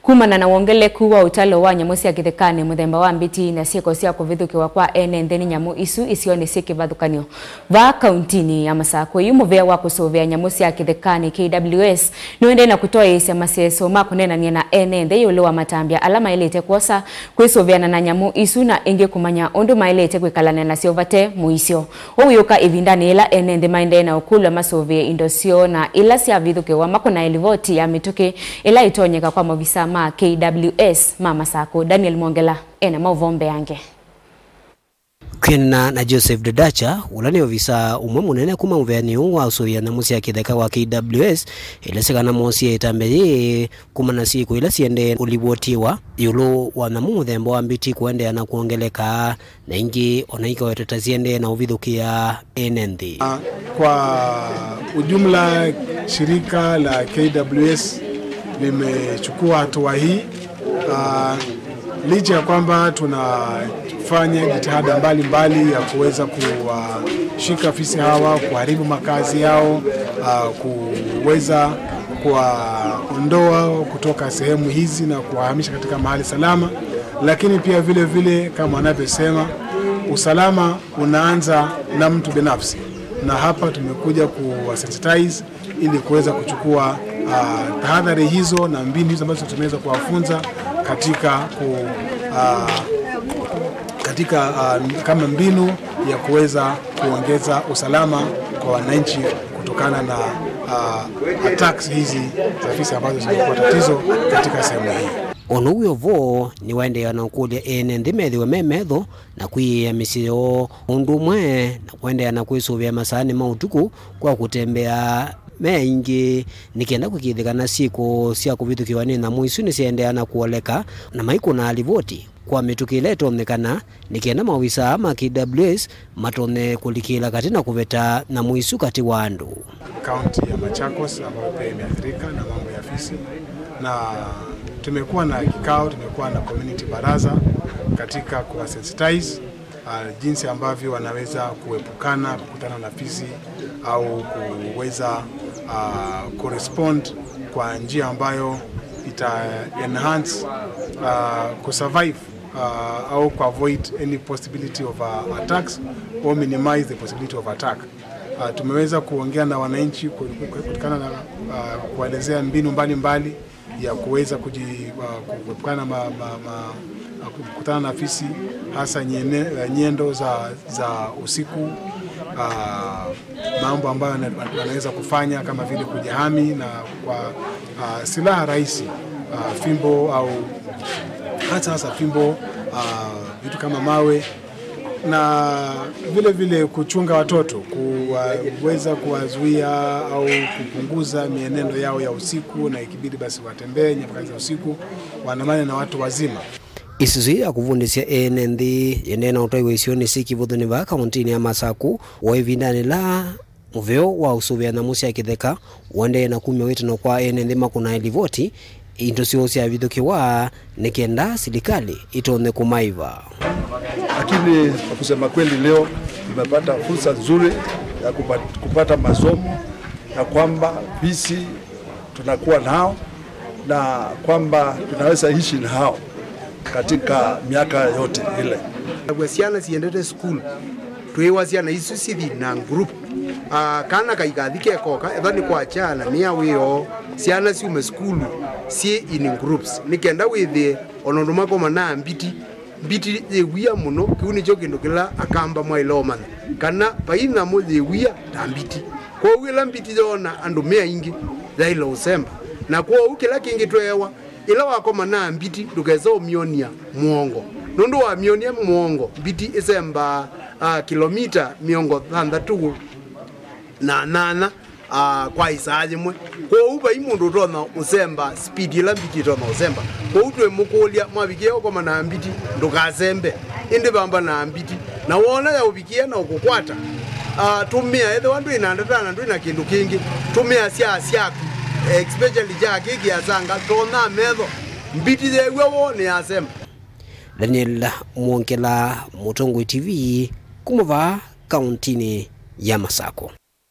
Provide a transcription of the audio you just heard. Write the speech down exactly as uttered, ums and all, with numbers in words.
Kumana na wongeleku wa ũtalo wa nyamũ sya kĩthekanĩ mũthemba wa mbiti na syĩko sya kũvithũkĩwa kwa ene nthĩ nĩ nyamũ isu isionĩ syĩ kĩvathũkany'o vaa kauntinĩ ya Masakũ, yu mũvĩa wa kũsũvĩa nyamũ sya kĩthekanĩ K W S nũendee na kũtoeesya maseso ma kũneenany'a na ene nthĩ ĩũlũ wa matambya ala maĩlĩte kwosa kwĩsũvĩana na nyamũ isu na ĩngĩ kũmanya ũndũ maĩlĩte kwĩkalany'a nasyo vate mũisyo. Ũu wĩũka ĩvindanĩ yĩla ene nthĩ maendee na ũkũlw'a masũvĩe indo syoo na ila syavithũkĩwa makũnae livoti ya mĩtũkĩ ĩla ĩtonyeka kwa maovisaa ma K W S ma Masakũ. Daniel Mwongela ena maũvoo mbeange. Kwĩanana na Joseph Dodacha, ũla nĩ ovisaa ũmwe mũnene kuma mũveanĩ ũũ wa ũsũvĩa nyamũ sya kĩtheka wa K W S, ĩla syakana moosie ĩtambya yĩĩ kumana na syĩko ila siendee ũlivotiwa ĩũlũ wa nyamũ mũthemba wa mbiti kũendeea na kwongeleka, na ingĩ ona ikawetwa ta siendee na ũvithũkĩa ene nthĩ. Kwa ujumla, shirika la K W S limechukua hatua hii, ah, licha ya kwamba tunafanya jitihada mbalimbali ya kuweza kuwashika fisi hawa, kuharibu makazi yao, ah, kuweza kuwaondoa kutoka sehemu hizi na kuwahamisha katika mahali salama, lakini pia vile vile, kama wanavyosema, usalama unaanza na mtu binafsi, na hapa tumekuja kuwasensitize ili kuweza kuchukua, ah, tahadhari hizo na mbinu hizo ambazo tumeweza kuwafunza katika ku-, ah, katika, ah, kama mbinu ya kuweza kuongeza usalama kwa wananchi kutokana na, ah, attacks hizi za fisi ambazo zimekuwa tatizo katika sehemu hii. Ona ũu wĩ o vo, nĩwaendeea na ũkũlya ene nthĩ methĩwe me metho na kwĩyĩĩa mĩsyĩ yoo, ũndũ ũmwe na kũendeea na kwĩsũvĩa masaanĩ ma ũtukũ kwa kũtembea me aingĩ, nĩ kenda kũkĩthĩkana syĩko sya kũvithũkĩwa nĩ nyamũ isu nĩsyaendeea na kũoleka, na maikũnaa livoti kwa mĩtũkĩ ĩla ĩtonyekana, nĩ kenda maovisaa ma K W S matonye kũlikĩla katĩ na kũveta nyamũ isu katĩ wa andũ. Kaunti ya Machakos ambayo pia imeathirika na mambo ya fisi, na tumekuwa na kikao, tumekuwa na community baraza katika kuwasensitize, ah, jinsi ambavyo wanaweza kuepukana kukutana na fisi au kuweza, ah, kurespond kwa njia ambayo ita enhance, ah, kusurvive, ah, au kuavoid any possibility of, ah, attacks or minimize the possibility of attack. Ah, tumeweza kuongea na wananchi ku-, ku-, kutokana na, ah, kuwaelezea mbinu mbalimbali ya kuweza kuji-, ah, ku-, kuepukana na ma-, ma-, ma-, ah, kukutana na fisi, hasa nyene-, eh, nyendo za, za usiku, ah, mambo ambayo wana-, wanaweza kufanya kama vile kujihami na kwa, ah, silaha rahisi, ah, fimbo au hasa hasa fimbo, ah, vitu kama mawe, na vile vile kuchunga watoto, kuweza kuwazuia au kupunguza mienendo yao ya usiku, na ikibidi basi watembee nyakati za usiku, waandamane na watu wazima. Isusu ya kũvundĩsya ene nthĩ yendee na ũtwaiwa isionĩ syĩ kĩvũthũnĩ vaa kauntinĩ ya Masakũ, o ĩvindanĩ la mũveo wa ũsũvĩa nyamũ sya kĩtheka ũendee na kumya wĩtano kwa ene nthĩ makũnae livoti, indo syoo syavithũkĩwa, nĩ kenda silikalĩ ĩtonye kũmaiva. Lakini kwa kusema kweli, leo tumepata fursa nzuri ya kupa-, kupata masomo ya kwamba fisi tunakuwa nao na kwamba tunaweza ishi nao katika miaka yote ile. Nakuo syana siendete sukulu, twĩwa syana isu sithi na group. Ah, kana kaikathi kekoka, etha nĩ kwa kyana, nĩ ya wĩoo, syana siume sukulu syĩ in groups, nĩ kenda wĩthĩe ona ũndũ makoma na mbiti. Mbiti yĩ wia mũno, kĩu nĩkyo kĩndũ kĩla Akamba mwaĩle ũmanya, kana vai nyamũ yĩ wia ta mbiti. Kwoou ĩla mbiti yoona andũ me aingĩ, yaĩle ũsemba. Na kwoou kĩla kĩngĩ tweewa, ĩla wakoma na mbiti, ndũkesa ũmyonia mũongo, nũndũ wamyonia mũongo, mbiti ĩsembaa, ah, kilomita mĩongo thanthatũ na nyanya, ah, kwa ĩsaa yĩmwe. Kwoou vai mũndũ ũtonya ũsemba speed ĩla mbiti ĩtonya ũsemba. Kwoou twĩmũkũlya, mwavikĩa ũkoma na mbiti, ndũkasembe, ĩndĩ vamba na mbiti. Na woona yaũvikĩa na ũkũkwata, ah, tũmĩa. Ethĩwa ndwĩ na ndata na ndwĩ na kĩndũ kĩngĩ, tũmĩa syaa syaku, especially kya kĩĩ kĩasanga, tonya metho, mbiti yew'a woo nĩyasemba. Daniel Mwongela, Mũtongoi T V, kuma vaa kauntinĩ ya Masakũ.